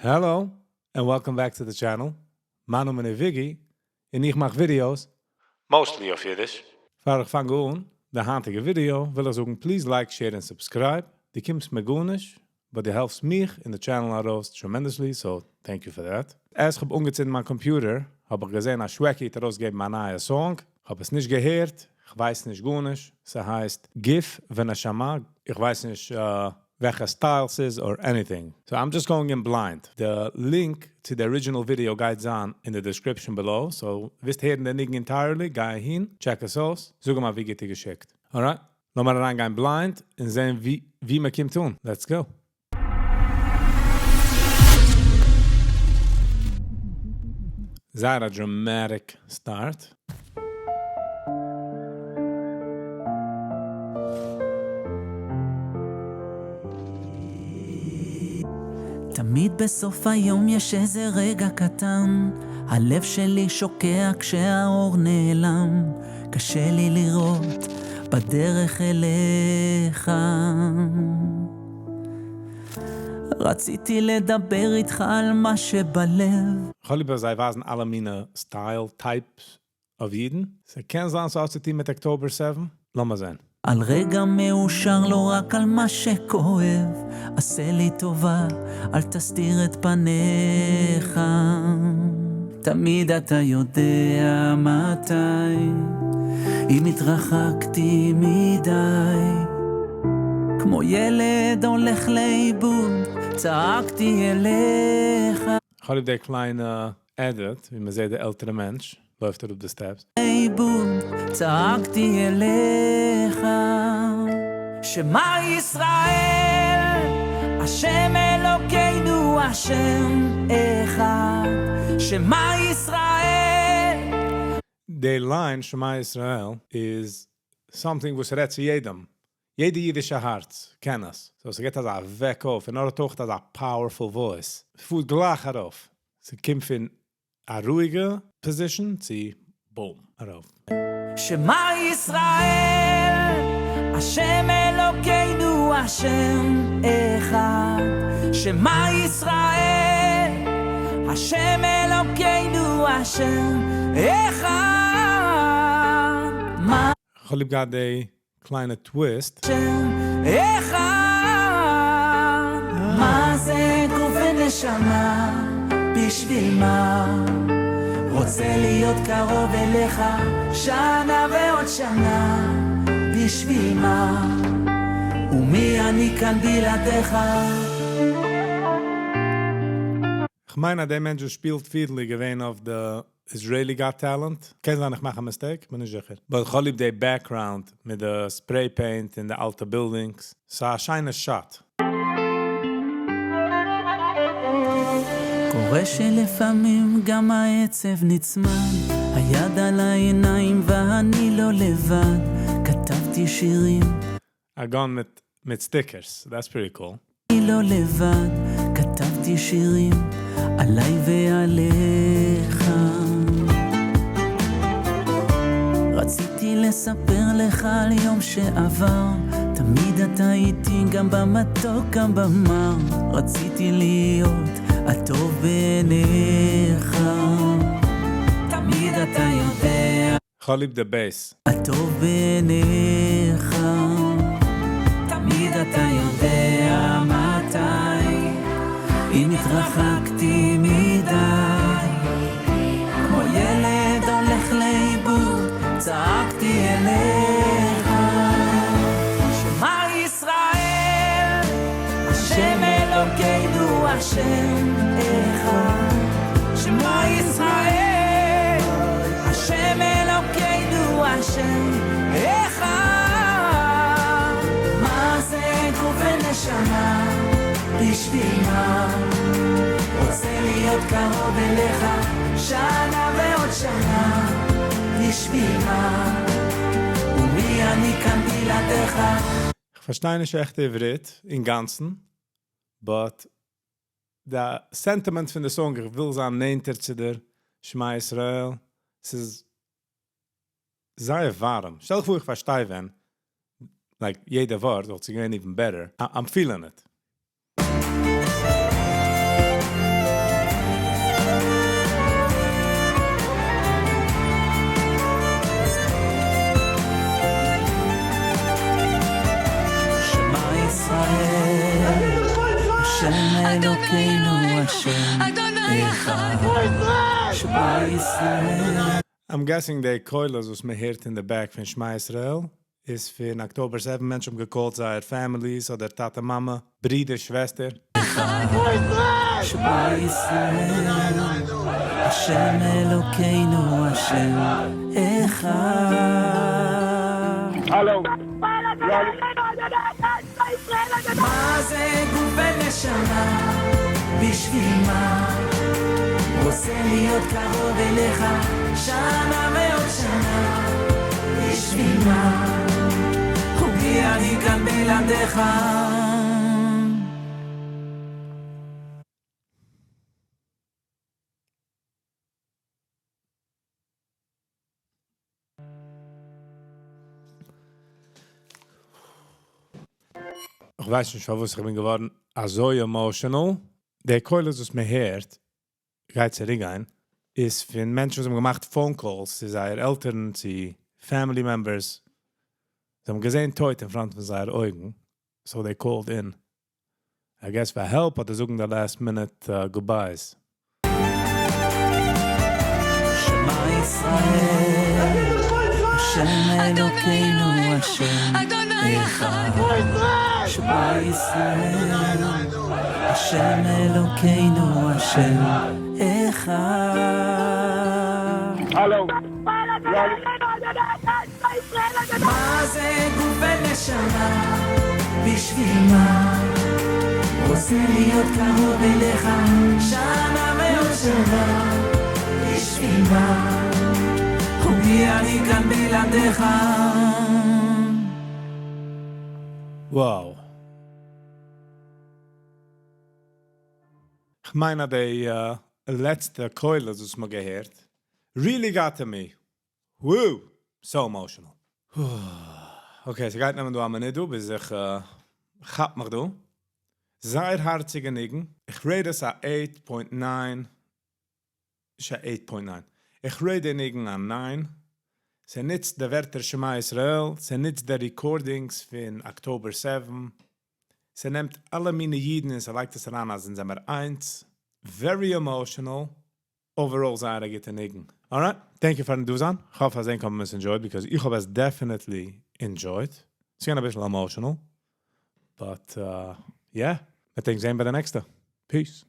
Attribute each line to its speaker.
Speaker 1: Hello and welcome back to the channel, מיין נאמען איז וויגי און איך מאך ווידיאוס mostly אויף אידיש. פאר איך פאנג אן די היינטיגע ווידיאו וויל איך זאגן please like share און subscribe, דו קומסט מיר גארנישט but דו העלפסט מיך און די channel ארויס tremendously so thank you for that. אז כ'האב אנגעצינדן מיין קאמפיוטער האב איך געזען אז שוועקי האט ארויסגעגעבן א נייע song, כ'האב עס נישט געהערט, כ'ווייס נישט גארנישט, ס'הייסט גוף ונשמה, איך ווייס נישט וועלכע style ס'איז or anything, so I'm just going in blind. די link צו די original video גייט זיין אין די description below, so ווילסט הערן די ניגון entirely גיי אהין, check עס אויס, זאג אים א ווי גוט איר געשיקט. Alright, לאמיר אריינגיין blind און זען ווי מ'קומט אן, let's go. זייער א dramatic start.
Speaker 2: תמיד בסוף היום יש איזה רגע קטן, הלב שלי שוקע כשהאור נעלם, קשה לי לראות בדרך אליך. רציתי לדבר איתך על מה שבלב.
Speaker 1: כ'האב ליב אז זיי ווייזן אלע מינע style types אויף אידן. ס'קען זיין ס'האט צוטון מיט October 7. לאמיר זען.
Speaker 2: על רגע מאושר לא רק על מה שכואב, עשה לי טובה, אל תסתיר את פניך. תמיד אתה יודע מתי, אם התרחקתי מדי. כמו ילד הולך לאיבוד, צעקתי אליך.
Speaker 1: כ'האב ליב די קליינע edit, ווי מ'זעט די עלטערע מענטש לויפט אראפ די steps.
Speaker 2: לאיבוד, צעקתי אליך. שמע ישראל, השם אלוקינו השם אחד. שמע ישראל.
Speaker 1: די line שמע ישראל איז something וואס רעדט צו יעדעם. יעדע אידישע הארץ קען עס. So ס'געט אזא וועק אויף און ער האט אויך אזא powerful voice. ס'פארט גלייך ארויף. ס'קומט פון א רואיגע position צו boom ארויף.
Speaker 2: שמע ישראל, השם אלוקינו השם אחד. שמע ישראל, השם אלוקינו השם אחד. מה
Speaker 1: כ'האב ליב געהאט די קליינע twist.
Speaker 2: השם אחד. מה זה גוף ונשמה, בשביל מה? רוצה להיות קרוב אליך שנה ועוד שנה, בשביל מה? ומי אני כאן בלעדיך?
Speaker 1: כ'מיין אז דער מענטש וואס שפילט פידל איז געווען אויף די Israeli Got Talent. קען זיין איך מאך א mistake, בין נישט זיכער. But כ'האב ליב די background מיט די spray paint און די אלטע buildings. ס'איז א שיינע shot.
Speaker 2: קורה שלפעמים גם העצב נצמד, היד על העיניים ואני לא לבד, כתבתי שירים.
Speaker 1: א gun מיט מיט stickers, that's pretty cool.
Speaker 2: אני לא לבד, כתבתי שירים עליי ועליך. רציתי לספר לך על יום שעבר, תמיד אתה איתי גם במתוק גם במר, רציתי להיות הטוב בעיניך. תמיד אתה יודע.
Speaker 1: כ'האב ליב די bass.
Speaker 2: הטוב בעיניך. תמיד אתה יודע מתי, אם התרחקתי מדי. כמו ילד הולך לאיבוד, צעקתי אליך. שמע ישראל, השם אלוקינו השם אחד. שמע ישראל, השם אלוקינו השם אחד. מה זה גוף ונשמה, בשביל מה? רוצה להיות קרוב אליך, שנה ועוד שנה, בשביל מה? ומי אני כאן בלעדיך?
Speaker 1: איך פארשטיי נישט עכט עברית אינגאנצן, but די sentiment פון די song, איך וויל זיין נענטער צו דיר, שמע ישראל, ס'איז זייער ווארעם. שטעל דיך פאר איך פארשטיי ווען, like יעדע ווארט וואלט זיך געווען even better. I'm feeling it.
Speaker 2: השם אחד שמע ישראל
Speaker 1: I'm guessing די קולות וואס מען הערט אין די back פון שמע ישראל איז פון October 7 מענטשן האבן געקאלט זייער families אדער טאטע מאמע, ברידער שוועסטער.
Speaker 2: שמע ישראל השם אלוקינו השם אחד
Speaker 3: הלו.
Speaker 2: מה זה גוף ונשמה? בשביל מה? רוצה להיות קרוב אליך שנה ועוד שנה בשביל מה? ומי אני כאן בלעדיך?
Speaker 1: איך ווייס נישט פארוואס איך בין געווארן אזוי emotional. די קולות וואס מען הערט, גייט צוריק איז פון מענטשן וואס האבן געמאכט phone calls צו זייער עלטערן, צו family members. זיי האבן געזען טויט in front פון זייער אויגן. So they called in. I guess for help אדער זאגן the last minute goodbyes.
Speaker 2: שמע ישראל השם אלוקינו השם אחד שמע ישראל השם אלוקינו השם אחד
Speaker 3: הלו.
Speaker 2: מה זה גוף ונשמה? בשביל מה? רוצה להיות קרוב אליך שנה ועוד שנה בשביל מה? ומי אני כאן בלעדיך?
Speaker 1: Wow. איך מיין, די לעצטע קולות, וואס מ'האט געהערט, really got to me. Woo! So emotional. Okay, ס'גייט נעמען דא א מינוט דא, ביז איך כאפ מיך דא. זייער הארציגע ניגון. איך rate עס א 8.9. נישט א 8.9. איך rate די ניגון א 9. ס'נוצט די ווערטער שמע ישראל, ס'נוצט די recordings פון October 7. ס'נעמט אלע מיני אידן און ס'לייגט עס אריין אז אונז זעמיר איינס. Very emotional. Overall זייער א גוטע ניגון. Alright, thank you פארן דא זיין. איך האף אז ענק האבן עס enjoyed, because איך האב עס definitely enjoyed. ס'איז געווען א ביסל emotional. But, yeah. מ'וועט זיך זען ביי די נעקסטע. Peace.